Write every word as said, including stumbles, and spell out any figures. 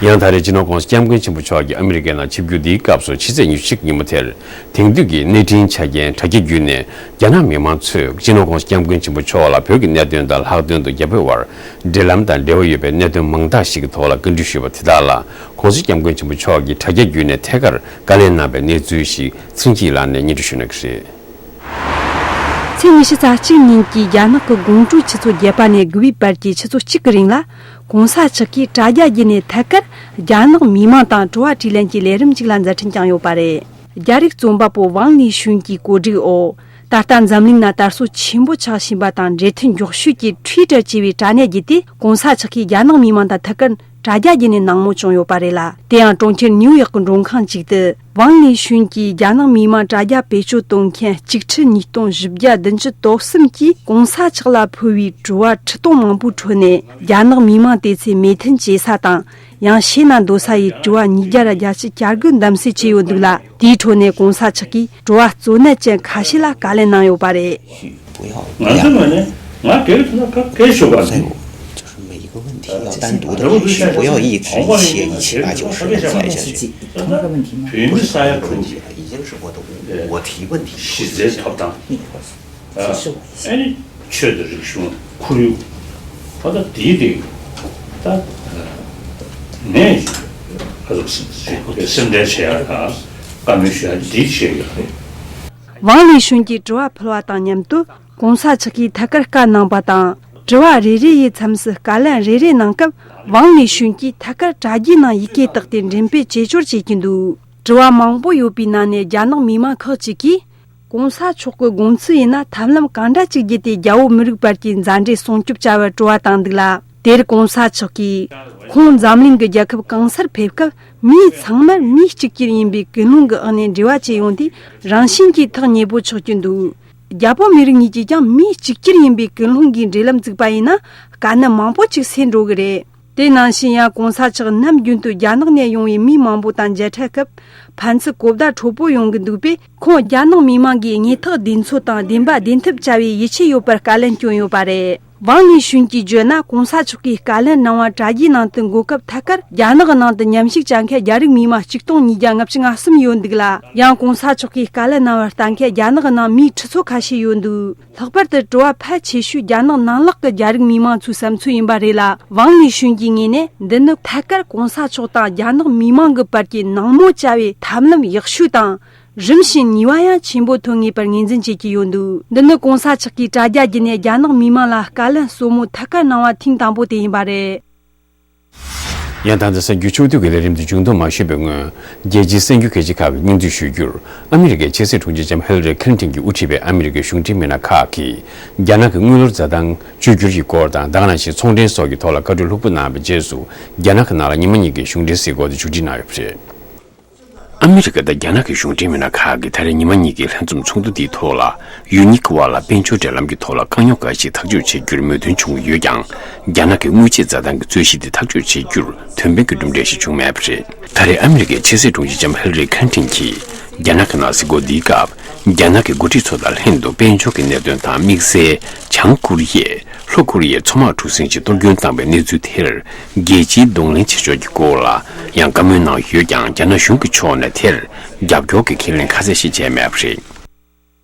ཡང་ད་རེས་སྤྱི་ནོར་༸གོང་ས་༸སྐྱབས་མགོན་ཆེན་པོ་མཆོག་གིས་ཨ་མི་རི་ཀའི་ནང་ཆིབས་བསྒྱུར་འདིའི་སྐབས་སུ་ཕྱི་ཚེས་ཉི་ཤུ་གཅིག་ཉིན་མོ་དེར། དེང་དུས་ཀྱི་གནས་འཕྲིན་ཆ་རྐྱེན་དྲ་རྒྱ་བརྒྱུད་ནས་རྒྱ་ནག་མི་མང་ཚོས་སྤྱི་ནོར་༸གོང་ས་༸སྐྱབས་མགོན་ཆེན་པོ་མཆོག་ལ་བོད་ཀྱི་གནད་དོན་དང་ལྷག་དོན་དུ་རྒྱ་བོད་དབར་འབྲེལ་ལམ་དང་འབྲེལ་བ་ཡོད་པའི་གནད་དོན་མང་དག་ཞིག་གི་ཐོག་ལ་བཀའ་འདྲི་ཞུས་པ་དེ་དག་ལ། ༸གོང་ས་༸སྐྱབས་མགོན་ཆེན་པོ་མཆོག་གིས་དྲ་རྒྱ་བརྒྱུད་ནས་ཐད་ཀར་བཀའ་ལན་གནང་བའི་གནས་ཚུལ་ཞིག་ཚེ་རིང་སྐྱིད་ལགས་ནས་སྙན་སྒྲོན་ཞུ་གནང་གི་རེད། ཚེས་ཉི་ཤུ་རྩ་གཅིག་ཉིན་གྱི་རྒྱ་ནག་གི་དགོང་དྲོའི་ཆུ་ཚོད་བརྒྱད་པ་ནས་དགུ་པའི་བར་གྱི་ཆུ་ཚོད་གཅིག་གི་རིང་ལ། ༸གོང་ས་མཆོག་གིས་དྲ་རྒྱ་བརྒྱུད་ནས་ཐད་ཀར་རྒྱ་ནག་མི་མང་དང་དྲི་བ་དྲིས་ལན་གྱི་ལས་རིམ་ཞིག་ལ་མཛད་འཕྲིན་བསྐྱངས་ཡོད་པ་རེད། རྒྱ་རིགས་རྩོམ་པ་པོ་ཝང་ལི་ཤུན་གྱིས་གོ་སྒྲིག་འོག་ད་ལྟ་འཛམ་གླིང་ན་དར་སྲོལ་ཆེན་པོ་ཆགས་བཞིན་པ་དང་འབྲེལ་མཐུད་མགྱོགས་ཤོས་ཀྱི་Twitter་ཅེས་པའི་དྲ་གནས་བརྒྱུད་དེ་༸གོང་ས་མཆོག་གིས་རྒྱ་ནག་མི་མང་དང་ཐད་ཀར་དྲ་རྒྱ་བརྒྱུད་ནས་གནང་མུས་བྱུང་ཡོད་པ་རེད་ལ། དེ་ཡང་གྲོང་ཁྱེར་ནིའུ་ཡོག་གི་མགྲོན་ཁང་ཞིག་ཏུ་ཝང་ལི་ཤུན་གྱིས་རྒྱ་ནག་མི་མང་དྲ་རྒྱ་བེད་སྤྱོད་གཏོང་མཁན་གཅིག་ཁྲི་ཉིས་སྟོང་བཞི་བརྒྱ་བདུན་ཅུ་དོན་གསུམ་གྱིས་༸གོང་ས་མཆོག་ལ་ཕུལ་བའི་དྲི་བ་ཁྲི་སྟོང་མང་པོའི་ཁྲོད་ནས་རྒྱ་ནག་མི་མང་དེ་ཚོས་མོས་མཐུན་བྱེད་ས་དང་། ཡང་ཤེས་ན་འདོད་ས་ཡི་དྲི་བ་ཉིས་བརྒྱ་ར་བརྒྱད་ཅུ་གྱ་དགུ་གདམ་གསེས་བྱས་ཡོད་འདུག་ལ། དེའི་ཁྲོད་ནས་༸གོང་ས་མཆོག་གིས་དྲི་བ་གཙོ་གནད་ཅན་ཁ་ཤས་ལ་བཀའ་ལན་གནང་ཡོད་པ་རེད། 不要，不要。 ང་ཚོའི་ངོས་ནས་ང་སྒེར་གྱི་ཐོག་ནས་ག་གས་ཞུ་བ་ནི། 就是每一个问题要单独的来去，不要一直一些一七八九十的在下去。 同一个问题吗？ བོད་མི་ས་ཡ་དྲུག་已经是我的，我提问题。 གཞི་རྩའི་ཐོབ་ཐང་། 你说，解释我一下。 ཨ་ནི་ཆོས་དང་རིག་གཞུང་ཁོར་ཡུག་ད་ལྟ་དེའི་སྟེང་ད་ངས་ཨ་ཟུག་སེམས་ཁྲལ་བྱེད་ཡག་དང་བཀའ་མོལ་ཞུ་ཡག་འདི་བྱེད་ཡོད་རེད། ཝང་ལི་ཤུན་གྱིས་དྲི་བ་ཕུལ་བ་དང་མཉམ་དུ་༸གོང་ས་མཆོག་གིས་ཐད་ཀར་བཀའ་གནང་པ་དང་། དྲི་བ་རེ་རེ་ཡི་མཚམས་སུ་བཀའ་ལན་རེ་རེ་གནང་སྐབས། ཝང་ལི་ཤུན་གྱིས་ཐད་ཀར་དྲ་རྒྱའི་ནང་ཡི་གེ་བཏགས་ཏེ་འགྲེམས་སྤེལ་བྱེད་སྐྱོར་བྱེད་ཀྱི་འདུག་དྲི་བ་མང་པོ་ཡོད་པའི་ནང་ནས་རྒྱ་ནག་མི་མང་ཁག་ཅིག་གིས། ༸གོང་ས་མཆོག་གི་དགོངས་ཚུལ་ཡིན་ན་ཐབས་ལམ་གང་འདྲ་ཅིག་བརྒྱུད་དེ་རྒྱ་བོད་མི་རིགས་བར་གྱི་མཛའ་འབྲེལ་སྲུང་སྐྱོབ་བྱ་བར་དྲི་བ་བཏང་འདུག་ལ། དེར་༸གོང་ས་མཆོག་གིས། ཁོང་འཛམ་གླིང་གི་རྒྱལ་ཁབ་གང་སར་ཕེབས་སྐབས། མི་ཚང་མར་མི་གཅིག་གྱུར་ཡིན་པའི་ཀུན་སློང་གི་འོག་ནས་འབྲེལ་བ་བྱེད་ཡོང་དུས། རང་བཞིན་གྱིས་ཐག་ཉེ་པོ་ཆགས་ཀྱི་འདུག་རྒྱ་བོད་མི་རིགས་གཉིས་ཀྱིས་ཀྱང་མི་གཅིག་གྱུར་ཡིན་པའི་ཀུན་སློང་གིས་འབྲེལ་ལམ་བཙུགས་པ་ཡིན་ན། དཀའ་གནད་མང་པོ་ཅིག་སེལ་འགྲོ་གི་རེད། དེ་ནང་བཞིན་ཡང་༸གོང་ས་མཆོག་ནམ་རྒྱུན་དུ་རྒྱ་ནག་ནས་ཡོང་བའི་མི་མང་པོ་དང་མཇལ་འཕྲད་སྐབས། ཕན་ཚུན་གོ་བརྡ་འཕྲོད་པོ་ཡོང་གི་འདུག་པས། ཁོང་རྒྱ་ནག་མི་མང་གིས་ངེས་ཐག་བདེན་འཚོལ་དང་བདེན་པ་བདེན་ཐུབ་བྱ་བའི་ཡིད་ཆེས་ཡོད་པར་བཀའ་ལན་བསྐྱོན་ཡོད་པ་རེད། ཝང་ལི་ཤུན་གྱིས་བརྗོད་ན། ༸གོང་ས་མཆོག་གིས་བཀའ་ལན་གནང་བ་དྲ་རྒྱའི་ནང་དུ་འགོད་སྐབས། ཐད་ཀར་རྒྱ་ནག་གི་ནང་དུ་མཉམ་ཞུགས་བྱ་མཁན་རྒྱ་རིགས་མི་མང་གཅིག་སྟོང་ཉིས་བརྒྱ་ལྔ་བཅུ་ང་གསུམ་ཡོད་འདུག་ལ། ཡང་༸གོང་ས་མཆོག་གིས་བཀའ་ལན་གནང་བར་ལྟ་མཁན་རྒྱ་ནག་གི་ནང་མིའི་ཁྲི་ཚོ་ཁ་ཤས་ཡོད་འདུག་ལྷག་པར་དུ་དྲི་བ་ཕལ་ཆེ་ཤོས་རྒྱ་ནག་ནང་ལོགས་ཀྱི་རྒྱ་རིགས་མི་མང་ཚོའི་བསམ་ཚུལ་ཡིན་པ་རེད་ལ། ཝང་ལི་ཤུན་གྱིས་ངོས་ནས། འདི་ནི་ཐད་ཀར་༸གོང་ས་མཆོག་དང་རྒྱ་ནག་མི་མང་གི་བར་གྱི་ནང་མོལ་བྱ་བའི་ཐབས་ལམ་ཡག་ཤོས་དང་། རིམ་བཞིན་ནུས་པ་ཡང་ཆེན་པོ་ཐོན་ངེས་པར་ངོས་འཛིན་བྱེད་ཀྱི་ཡོད་འདུག་འདི་ནི་༸གོང་ས་མཆོག་གིས་དྲ་རྒྱ་བརྒྱུད་ནས་རྒྱ་ནག་མི་མང་ལ་བཀའ་ལན་གསོལ་མོ་ཐད་ཀར་གནང་བ་ཐེངས་དང་པོ་དེ་ཡིན་པ་རེད། ཡང་ད་ལྟ་གསར་འགྱུར་ཕྱོགས་བསྡུས་ཀྱི་ལས་རིམ་འདི་མཇུག་བསྡོམས་མ་ཞུས་པའི་སྔོན། རྒྱལ་སྤྱིའི་གསར་འགྱུར་གལ་ཆེ་ཁག་གི་སྙིང་བསྡུས་ཞུ་རྒྱུར། ཨ་མི་རི་ཀའི་ཕྱི་སྲིད་དྲུང་ཆེ་ལྕམ་ཧིལ་རི་ཁིན་ཊོན་གྱིས་དབུ་ཁྲིད་པའི་ཨ་མི་རི་ཀའི་གཞུང་འབྲེལ་མི་སྣ་ཁག་གིས། རྒྱ་ནག་གི་དངུལ་ལོར་འཛའ་ཐང་བཅོས་བསྒྱུར་གྱི་སྐོར་དང་། ད་ག་ནང་བཞིན་ཚོང་འབྲེལ་སོགས་ཀྱི་ཐོག་ལ་བཀའ་འཁྲོལ་ལྷུག་པོ་གནང་བའི་རྗེས་སུ། རྒྱ་ནག་གི་ནང་ལ་ཉི་མ་གཉིས་ཀྱི་གཞུང་འབྲེལ་གཟིགས་སྐོར་དེ་མཇུག་སྒྲིལ་གནང་ཡོད་པ་རེད། ཨ་མི་རི་ཀ་དང་རྒྱ་ནག་གི་གཞུང་འབྲེལ་མི་སྣ་ཁག་གིས་ད་རེས་ཉི་མ་གཉིས་ཀྱི་ལྷན་འཛོམས་ཚོགས་འདུ་འདིའི་ཐོག་ལ། ཡུལ་གཉིས་ཀྱི་དབར་ལ་དཔལ་འབྱོར་འབྲེལ་ལམ་གྱི་ཐོག་ལ་དཀའ་རྙོག་འགའ་ཞིག་ཐག་གཅོད་བྱེད་རྒྱུར་མོས་མཐུན་བྱུང་ཡོད་ཀྱང་། རྒྱ་ནག་གི་དངུལ་ཆད་འཛའ་ཐང་གི་རྩོད་གཞི་འདི་ཐག་གཅོད་བྱེད་རྒྱུར་དོན་ཕན་གྱི་གྲུབ་འབྲས་ཤིག་བྱུང་མེད་པ་རེད། ད་རེས་ཨ་མི་རི་ཀའི་ཕྱི་སྲིད་དྲུང་ཆེ་ལྕམ་ཧིལ་རི་ཁིན་ཊོན་གྱིས། རྒྱ་ནག་གི་ནང་གཟིགས་སྐོར་འདིའི་སྐབས། རྒྱ་ནག་གི་འགོ་ཁྲིད་ཚོ་དང་ལྷན་དུ་དཔལ་འབྱོར་གྱི་གནད་དོན་དང་། དམིགས་བསལ་བྱང་ཀོ་རི་ཡས། ལྷོ་ཀོ་རི་ཡའི་མཚོ་དམག་གྲུ་གཟིངས་ཤིག་གཏོར་སྐྱོན་བཏང་བའི་གནས་ཚུལ་དེར། རྒྱལ་སྤྱིའི་གདོང་ལེན་བྱེད་ཕྱོགས་ཀྱི་སྐོར་ལ་ཡང་བཀའ་མོལ་གནང་ཡོད་ཀྱང་། རྒྱ་ནག་གཞུང་གི་ཕྱོགས་ནས་དེར་རྒྱབ་སྐྱོར་གྱི་ཁས་ལེན་ཁ་གསལ་ཞིག་བྱས་མེད་པ་རེད།